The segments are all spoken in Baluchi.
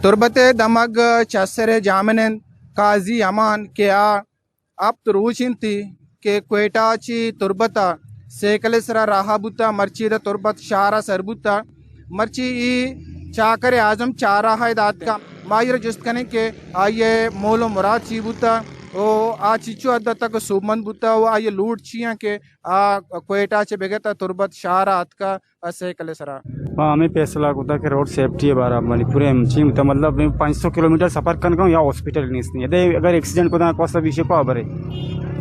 تربت ءِ دمگ چہ سر ءَ جامن اِنت۔ قاضی امان کہ آ ہپت روچ اِنت کہ کوئٹہ چہ تربت ءَ سائیکل ءِ سرا راہ بوتہ، مرچی ادا تربت شہر ءَ سر بوتہ، مرچی اے چاکر اعظم چاراہ ءَ داتکہ۔ ما آئی ءَ را جست کنیں کہ آئی ءِ مول ءُ مراد چی بوتہ ءُ آ چیچو حد تک سوبمند بوتہ ءُ آئی ءِ لوٹ چی اِنت کہ آ کوئٹہ چہ بگر تاں تربت شہر ءَ اتکہ ءُ سائیکل ءِ سرا۔ ما ہمے فیصلہ کتہ کہ روڈ سیفٹی ءِ بارہ ءَ منی پورے چی بوتہ، مطلب، پنچ سو کلومیٹر سفر کنگ ءَ یا ہاسپٹل نیست اِنت۔ ادے اگر ایکسیڈنٹ کتہ، کوسا بیشے کو برے۔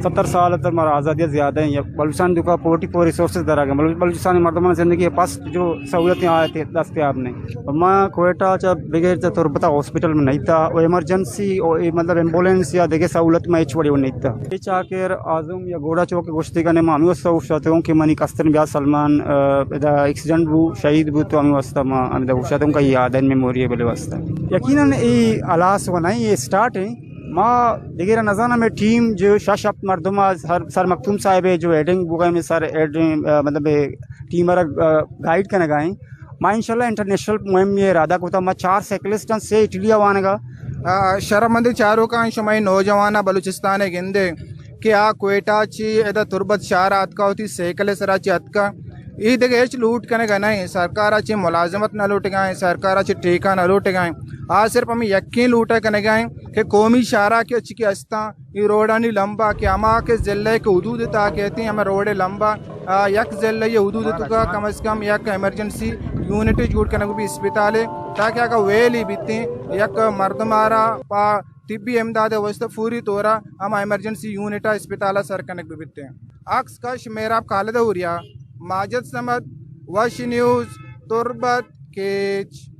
ستر سال ءَ تر مارا آزادی زیادہ اِنت، یا بلوچستان ءِ توکا فورٹی فور ریسورسز در آ گئے، بلوچ-، بلوچستان ءِ مردمانی زندگی ءِ پس جو سہولتیں آ دستیاب نہ اِنت۔ ما کوئٹہ چہ بگر چہ تربت ءَ ہاسپٹل ما نہ اتاں ءُ ایمرجنسی ءُ اے مطلب ایمبولینس یا دگہ سہولت ما ہچ وڑے نہ اتاں۔ اے چاکر اعظم یا گھوڑا چوک ءَ گوشتگ اَنت، ما ہمے واسطہ اوشتاتگ اوں کہ منی کستر بیاز سلمان، آ، ادا ایکسیڈنٹ بو، شہید بو، تو ہمے واسطہ ما ہمدا اوشتاتگ اوں کہ یادانی میموری ءِ بلے واسطہ۔ یقیناً اے ہلاس وَ نہ اِنت، اے اسٹارٹ اِنت۔ ما دگہ را نزاناں، مئے ٹیم جو شش ہپت مردم ءَ سر، سر مکتوم صاحب ءِ جو ہیڈنگ بوگ ءَ، مئے سر ہیڈ، آ، مطلب، ٹیم ءَ را، آ، گائیڈ کنگ ءَ اِنت۔ ما انشاءاللہ انٹرنیشنل مہم ءِ ارادہ کتہ، ما چار سائیکلسٹ اَنت، سے اٹلی ءَ وانگ ءَ۔ آ، شرمندیں چاروکاں، شمئے نوجواناں بلوچستان ءَ گندے کہ آ کوئٹہ چہ ادا تربت شہر ءَ اتکہ، وتی سائیکل ءِ سرا چہ اتکہ۔ اے دگہ ہچ لوٹ کنگ ءَ نہ اِنت، سرکار ءَ چہ ملازمت نہ لوٹگ ءَ اِنت، سرکار ءَ چہ ٹیکہ نہ لوٹگ ءَ اِنت۔ آ صرف ہمے یکیں لوٹ ءَ کنگ ءَ اِنت کہ قومی شاہراہ کہ چی کہ استاں، اے روڈانی لمب ءَ کہ ہما کہ ضلع ءِ کہ حدود ءِ تہا کیت ایں، ہمے روڈ ءِ لمب ءَ، آ، یک ضلع ءِ حدود ءِ توکا کم از کم یک ایمرجنسی یونٹ جوڑ کنگ بہ بیت اسپتال ءِ، تاکہ اگاں ویلی بیت ایں، یک مردم ءَ را پہ طبی امداد ءِ واستہ فوری طور ءَ ہما ایمرجنسی یونٹ ءَ اسپتال ءَ سر کنگ بہ بیت ایں۔ عکس کش مہراب خالد اوریا، ماجد صمد، وش نیوز، تربت، کیچ۔